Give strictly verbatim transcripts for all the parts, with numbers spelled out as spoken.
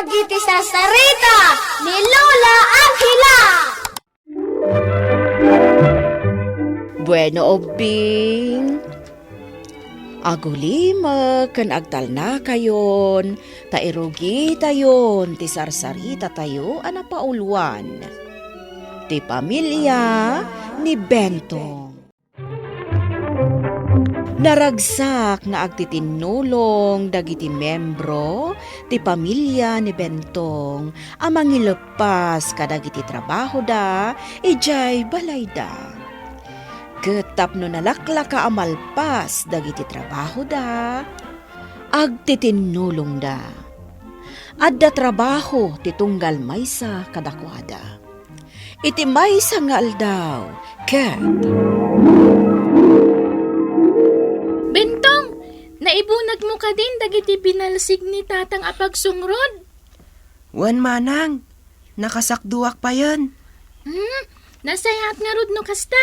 Dagiti sarsarita ni Lola Angela. Bueno, ubbing. Agulimek ken agtalnakayon ta irugitayon ti sarsaritatayo a napauluan, ti pamilia ni Bentong. Naragsak nga agtitinnulong dagiti membro ti pamilia ni Bentong a mangileppas kadagiti trabahoda idiay balayda. Ket tapno nalaklaka a malpas dagiti trabahoda, agtitinnulongda. Adda trabaho ti tunggal maysa kadakuada. Iti maysa nga aldaw, ket Bentong, naibunagmo kadin dagiti binalsig ni Tatang a pagsungrod? Wen, manang, nakasakduak payen. Hmm, nasayaat ngarud no kasta.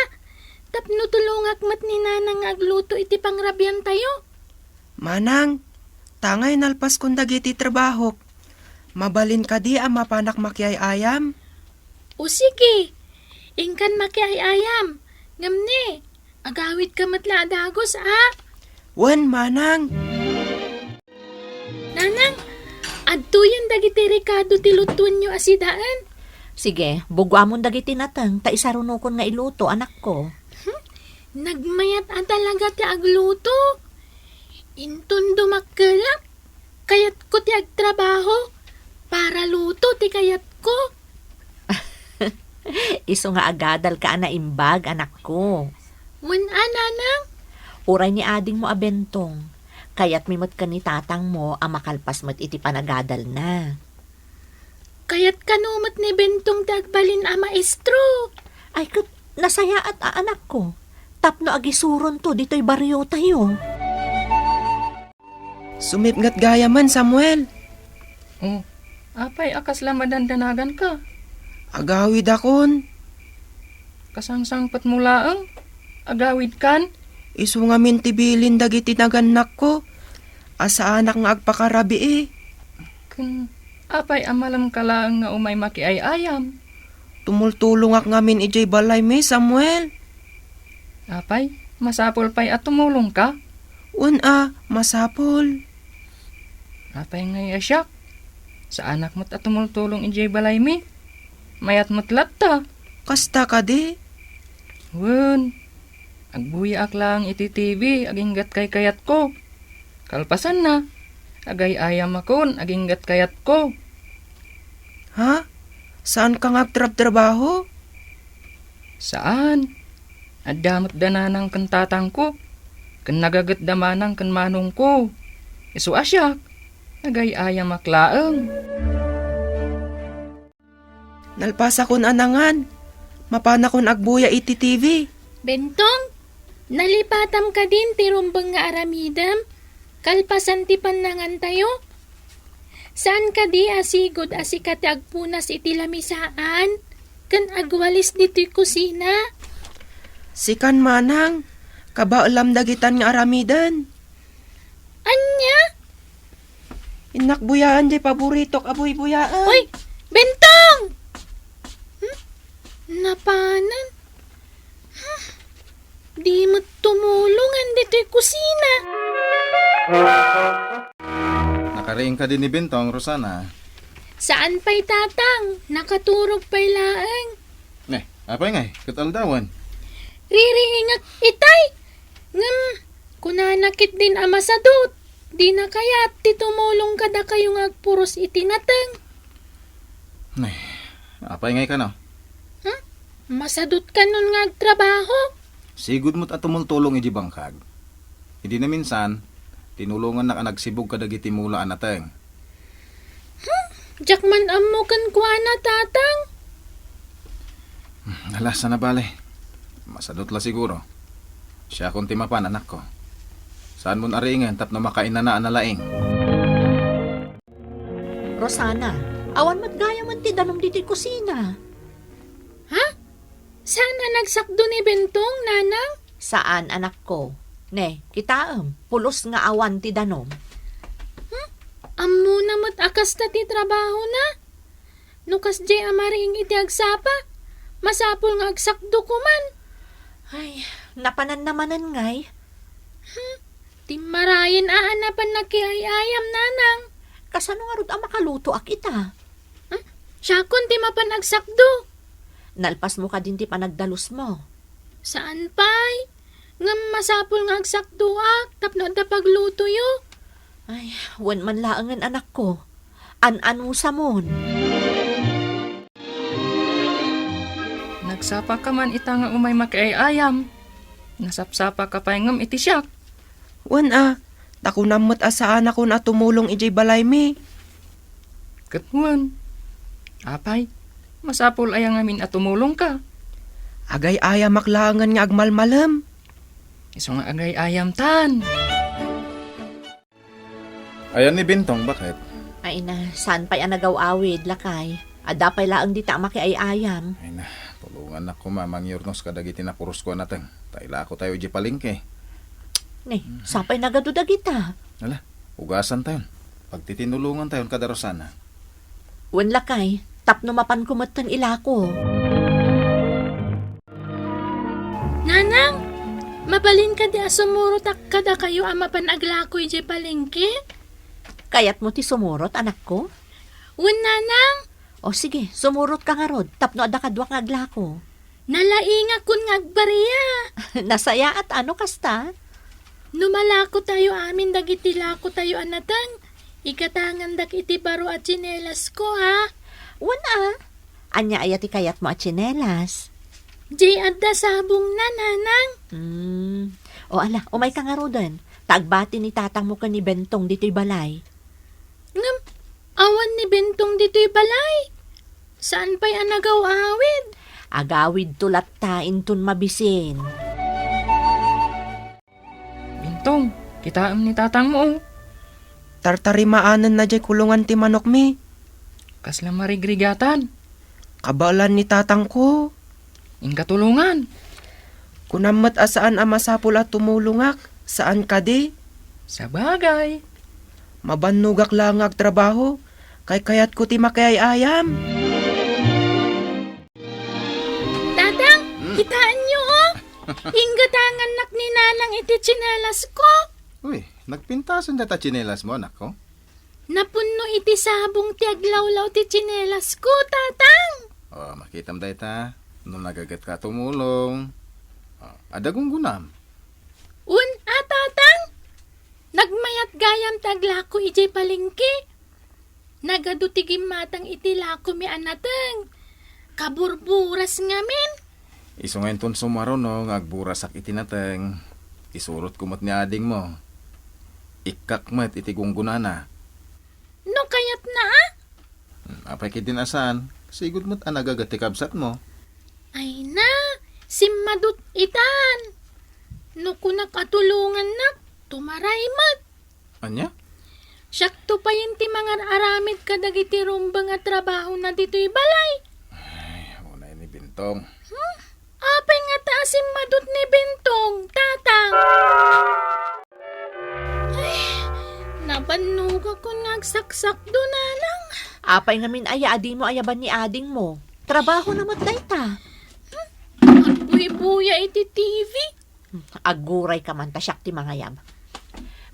Tapno tulongak met ni Nanang nga agluto iti pangrabiantayo. Manang, tangay nalpaskon dagiti trabahok. Mabalin kadi a mapanak makiay-ayam? O sige, inkan makiay-ayam. Ngem ne, agawidka met la a dagus, a? Wen, manang. Nanang, adtoyen dagiti rekado ti lutuenyo a sidaen. Sige, buguamon dagiti nateng ta isarunokon nga iluto, anakko. Hmm? Nagmayat a talaga ti agluto. Inton dumakkelak, kayatko ti agtrabaho para luto ti kayatko. Isu nga agadalka a naimbag, anakko. Wen a, nanang? Uray ni adingmo a Bentong, kayatmi met ken ni tatangmo a makalpas met iti panagadalna. Kayat kano met ni Bentong ti agbalin a maestro. Ay, ket nasayaat a anakko, tapno agisuronto ditoy bariotayo. Sumipnget gayamen, Samuel. Oh, apay a kasla madandanaganka? Agawidakon. Kasangsangpetmo laeng? Agawidkan? Isu ngamin ti bilin dagiti nagannakko a saanak nga agpakarabii. Ken apay a malemka laeng nga umay makiay-ayam? Tumultulongak ngamin idiay balaymi, Samuel. Apay, masapul pay a tumulongka? Wen a, masapul. Apay ngay a siak? Saanak met a tumultulong idiay balaymi. Mayat met latta. Kasta kadi? Wen, agbuyaak laeng iti T V aginggat kaykayatko. Kalpasanna, agay-ayamakon aginggat kayatko. Ha? Saanka nga agtrabtrabaho? Saan. Adda met da nanang ken tatangko, ken nagaget da manang ken manongko. Isu a siak, agay-ayamak laeng. Nalpasakon a nangan. Mapanakon agbuya iti T V. Bentong, nalipatam kadin ti rumbeng nga aramidem, kalpasan ti pannangantayo? Saan kadi a sigud a sika ti agpunas iti lamisaan ken agwalis ditoy kusina? Sikan manang, kabaelam dagitan nga aramiden. Ania? Innak buyaan diay paboritok a buybuyaen. Oy, Bentong! Hmm? Napanen? Hmm? Di met tumulongan ditoy kusina. Nakariing kadi ni Bentong, Rosana? Saan pay, Tatang. Nakaturog pay laeng. Ne, apay ngay, ket aldawen? Ririingak itay. Ngem, kunana ketdin a masadut, dina kayat ti tumulong kadakayo nga agpuros iti nateng. Nay, apay ngay kano? Hmm? Masadut kanon nga agtrabaho? Sigud met a tumultulong iti bangkag. Idi naminsan, tinulongannak a nagsibug kadagiti mula a nateng. Hmm, diak man ammo kenkuana, Tatang. Hmm, ala, saan a bale. Masadut la siguro. Siakon ti mapan, anakko. Saanmon a riingen tapno makainana a nalaing. Rosana, awan met gayamen ti danum ditoy kusina. Ha? Saan a nagsakdo ni Bentong, Nanang? Saan, anakko. Ne, kitaem, pulos nga awan ti danum. Hmm? Ammona met a kasta ti trabahona. No kasdiay a mariing iti agsapa, masapul nga agsakdo koman. Ay, napananna manen ngay? Hmm, timmarayen a a napan nakiay-ayam, nanang. Kasano ngarud a makalutoak ita? Hmm? Siakon ti mapan agsakdo. Nalpasmo kadin ti panagdalusmo? Saan pay. Ngem masapul nga agsakdoak tapno adda paglutoyo. Ay, wen man laengen, anakko. An-anusamon. Nagsapaka man ita nga umay makiay-ayam. Nasapsapaka pay ngem iti siak. Wen a, ta kunam met a saanakon a tumulong idiay balaymi. Ket wen, apay, masapul aya ngamin a tumulongka? Agay-ayamak laengen nga agmalmalem. Isu nga agay-ayamtan. Ayan ni Bentong, baket? Ay na, saan pay a nagaw-awid, lakay? Adda pay laeng dita a makiay-ayam. Ay na, tulongannak koma mangyurnos kadagiti napurosko a nateng. Ta ilako tayo idiay palengke. Ne, sapay nagadu dagita. Ala, ugasan tayon. Pagtitinulongan tayon kada Rosana. Wen lakay, tapno mapanko metten ilako. Nanang, mabalin kadi a sumurotak kadakayo a mapan aglako idiay palengke? Kayatmo ti sumurot, anakko? Wen, nanang. O sige, sumurotka ngarud, tapno adda kaduak nga aglako. Nalaingakon nga agbaria. Nasayaat a no kasta? No malako tayo amin dagiti lako tayo a nateng, igatangandak iti baro a tsinelasko, ha? Wen a. Ania aya ti kayatmo a tsinelas? Jay adda sabongna, nanang. Hmm. O ala, umayka ngaruden. Ta agbati ni tatangmo ken ni Bentong ditoy balay. Ngem, awan ni Bentong ditoy balay. Saan pay a nagaw-awid? Agawidto latta inton mabisin. Bentong, kitaem ni tatangmo, o. Tartarimaanenna jay kulongan ti manokmi. Kasla marigrigatan. Kabaelan ni tatangko. Inka tulongan. Kunam met a saan a masapul a tumulongak, saan kadi? Sabagay. Mabannogak la nga agtrabaho, kaykayatko ti makiay-ayam. Tatang, Hmm? Kitaenyo, o. Inggatangannak ni nanang iti tsinelasko. Uy, nagpintasen data tsinelasmo, anakko? Napunno iti sabong ti aglawlaw ti tsinelasko, tatang. O, makitam dayta. No nagagetka a tumulong. O, adda gunggonam. Wen a, tatang. Nagmayat gayam ti aglako idiay palengke. Nagadu ti gimmatang iti lakomi a nateng. Kaburburas ngamin. Isu nga inton sumaruno nga agburasak iti nateng, isurotko met ni adingmo. Ikkak met iti gunggonana. No kayatna, a? Hmm, apay ketdin a saan, sigud met a nagaget ti kabsatmo. Ay na, simmadut itan. No kunak a tulongannak, tumaray met. Ania? Siakto payen ti mangar-aramid kadagiti rumbeng a trabahona ditoy balay. Ay, unay ni Bentong. Hmm? Apay ngata a simmadut ni Bentong, tatang? Ay, nabannogakon nga agsaksakdo, nanang. Apay ngamin aya a dimo ayaban ni adingmo? Trabahona met dayta. Hmm? Agbuybuya iti T V. Aggurayka man ta siak ti mangayab.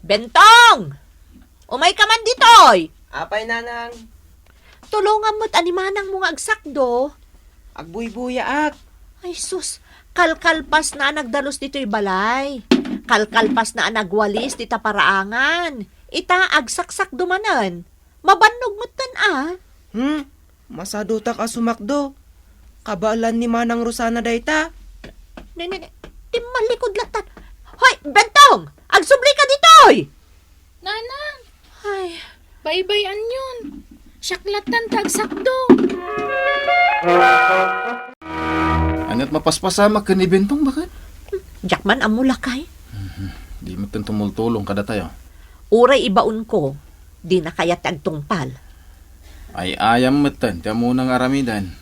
Bentong! Umayka man ditoy! Apay, nanang? Tulongam met a ni manangmo nga agsakdo. Agbuybuyaak. Ay sus, kalkalpasna a nagdalus ditoy balay. Kalkalpasna a nagwalis dita paraangan. Ita, agsaksakdo manen. Mabannog metten a. Hmm? Masadutak a sumakdo. Kabaelan ni Manang Rosana dayta. Ne, ne, ne. Timmalikod lattan. Hoy, Bentong! Agsublika ditoy! Nanang! Ay, baybay-anyon. Siak lattan ti agsakdo. Ania't mapaspasamak ken ni Bentong, baket? Diak man ammo, lakay. Mhm. Di metten tumultulong kadatayo. Uray ibaonko, dina kayat ti agtungpal. Ay-ayam metten ti ammona nga aramiden.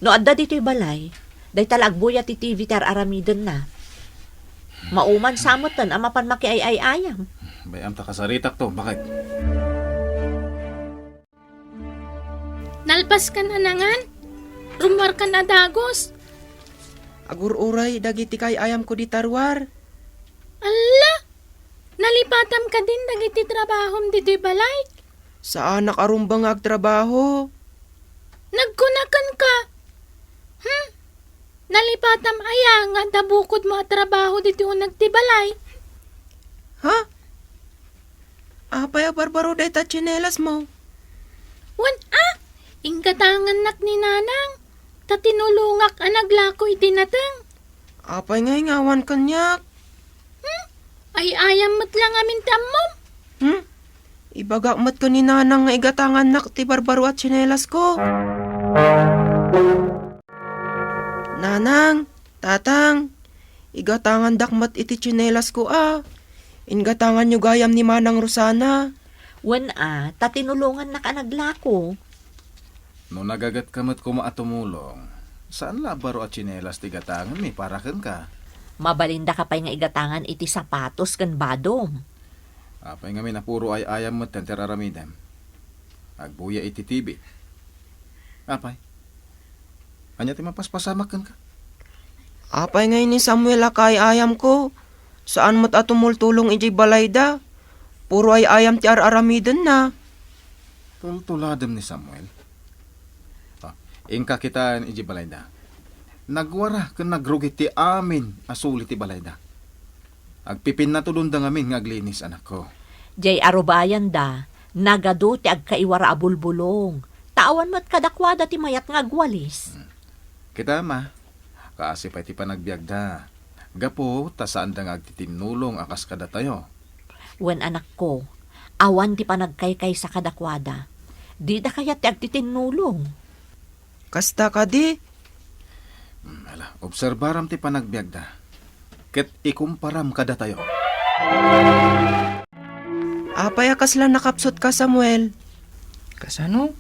No adda ditoy balay, dayta la agbuya ti T V ti ar-aramidenna. Mauman sa metten a mapan makiay-ay-ayam. Bay-am ta kasaritakto, baket? Nalpaskan a nangan? Rummuarkan a dagus? Agur-uray dagiti kaay-ayamko dita ruar. Alla! Nalipatam kadin dagiti trabahom ditoy balay? Saanak a rumbeng nga agtrabaho. Nagkunakenka. Hmm? Nalipatam aya nga adda bukodmo a trabaho ditoy uneg ti balay? Ha? Apay a barbaro dayta tsinelasmo? Wen a, inggatangannak ni Nanang, ta tinulongak a naglako iti nateng. Apay nga ingawan kaniak? Hmm? Ay-ayam met la ngamin ti ammom? Hmm? Ibagak met ken ni Nanang nga igatangannak ti barbaro a tsinelasko. Nanang, Tatang, igatangandak met iti tsinelasko a. Ingatanganyo gayam ni Manang Rosana. Wen a, ta tinulongannak a naglako. No nagagetka met koma a tumulong, saan la a baro a tsinelas ti igatanganmi para kenka? Mabalindaka pay nga igatangan iti sapatos ken badom. Apay ngamin a puro ay-ayam met ti ar-aramidem? Agbuya iti T V. Apay? Ania ti mapaspasamak kenka? Apay ngay ni Samuel a kaay-ayamko? Saan met a tumultulong idiay balayda. Puro ay-ayam ti ar-aramidenna. Tultuladem ni Samuel. Ah, inka kitaen idiay balayda. Nagwara ken nagrugi ti amin a suli ti balayda. Agpipinnatudonda ngamin nga aglinis, anakko. Jay arubayanda, nagadu ti agkaiwara a bulbulong. Ta awan met kadakuada ti mayat nga agwalis. Hmm. Kita, ma, kaasi pay ti panagbiagda. Gapu ta saanda nga agtitinnulong a kas kadatayo. Wen, anakko, awan ti panagkaykaysa kadakuada. Dida kayat ti agtitinnulong. Kasta kadi? Hmm, ala, obserbaram ti panagbiagda. Ket ikumparam kadatayo. Apay a kasla nakapsutka, Samuel? Kasano?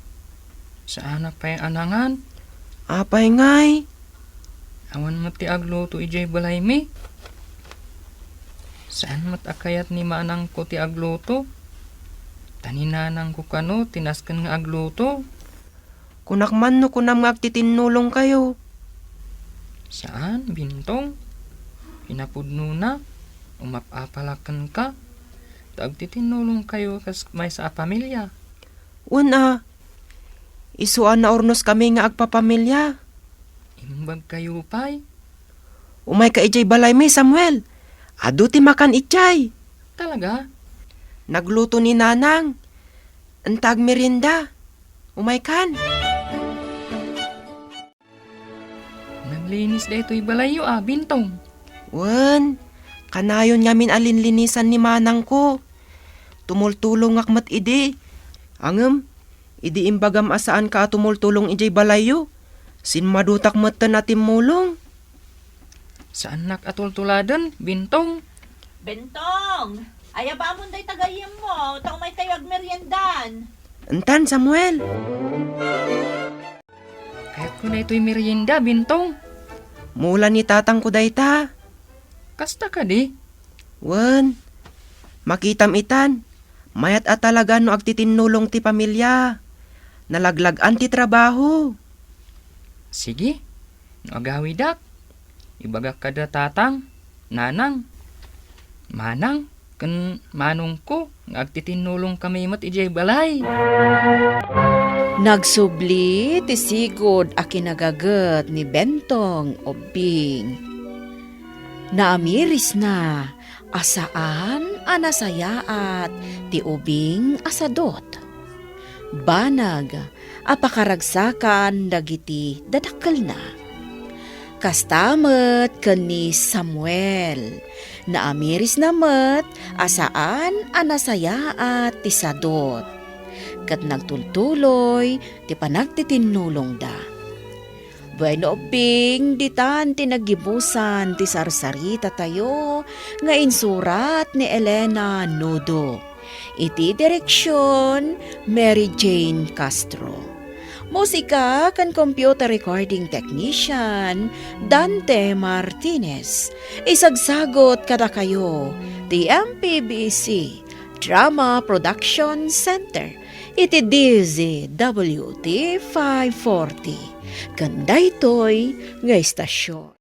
Saanak pay a nangan? Apay ngay? Awan met ti agluto idiay balaymi. Saan met a kayat ni manangko ti agluto? Ta ni nanangko kano ti nasken nga agluto. Kunak man no kunam nga agtitinnulongkayo. Saan, Bintong. Kinapudnona, umap-apalak kenka. Ta agtitinnulongkayo kas maysa a pamilia. Wen a, isu a naurnoskami nga agpapamilia. Imbagkayo pay. Umayka idiay balaymi, Samuel. Adu ti makan idiay. Talaga? Nagluto ni Nanang. Enta agmerienda. Umaykan. Naglinis daytoy balayyo a, Bintong. Wen, kanayon ngamin a linlinisan ni manangko. Tumultulongak met idi. Ngem, idi imbagam a saanka a tumultulong idiay balayyo, simmadutak metten a timmulong. Saannak a tultuladen, Bintong. Bintong! Ayabamon dayta gayyemmo, ta umaykayo agmeriendan. Entan, Samuel. Kayatko daytoy merienda, Bintong. Mula ni tatangko dayta. Kasta kadi? Wen, makitam itan. Mayat a talaga no agtitinnulong ti pamilia. Nalaglag-an ti trabaho. Sige, no agawidak, ibagak kada tatang, nanang, manang, ken manongko nga agtitinnulongkami met idiay balay. Nagsubli ti sigud a kinagaget ni Bentong Ubbing. Naamirisna a saan a nasayaat ti ubing a sadut. Banag a pakaragsakan dagiti dadakkelna. Kasta met ken ni Samuel, naamirisna met a saan a nasayaat ti sadut, ket nagtultuloy ti panagtitinnulongda. Bueno, Ubbing, ditan ti naggibusan ti sarsaritatayo nga insurat ni Elena Nudo. Iti direksion, Mary Jane Castro. Musika ken computer recording technician, Dante Martinez. Isagsagut kadakayo ti M P B C Drama Production Center. iti D Z W T five forty, ken daytoy nga istasyon.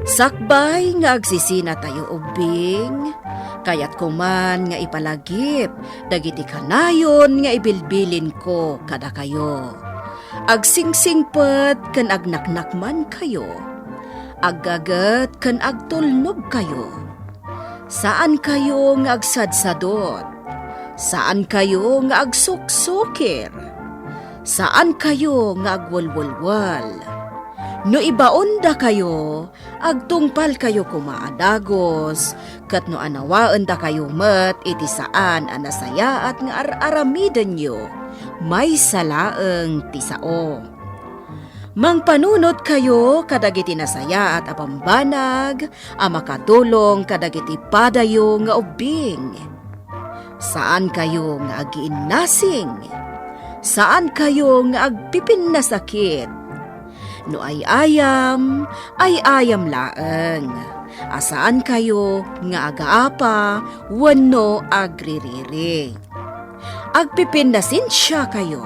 Sakbay nga agsisinatayo ubbing, kayatko man nga ipalagip dagiti kanayon nga ibilbilinko kadakayo. Agsingsingpet ken agnaknakmankayo. Aggaget ken agtulnogkayo. Saankayo nga agsadsadot. Saankayo nga agsuksukir. Saankayo nga agwelwelwel. No ibaondakayo, agtungpalkayo koma a dagus, ket no anawaendakayo met iti saan a nasayaat nga ar-aramidenyo, maysa laeng ti sao. Mangpanunotkayo kadagiti nasayaat a bambanag a makatulong kadagiti padayo nga ubbing. Saankayo nga agiinnasing. Saankayo nga agpipinnasakit. No ay-ayam, ay-ayam laeng. A saankayo nga agaapa wenno agririri. Agpipinnasensiakayo,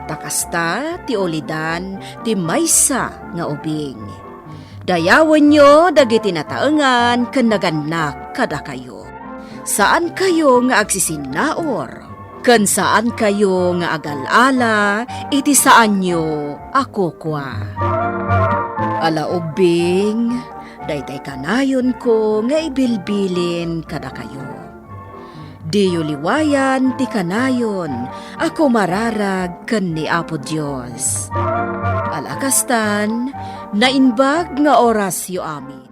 ta kasta ti ulidan ti maysa nga ubing. Dayawenyo dagiti nataengan ken nagannak kadakayo. Saankayo nga agsisinnaur, ken saankayo nga agal-ala iti saanyo a kukua. Ala ubbing, daytay kanayonko nga ibilbilin kadakayo. Diyo liwayan ti kanayon a kumararag ken ni Apo Dios. Ala kastan, naimbag nga orasyo amin.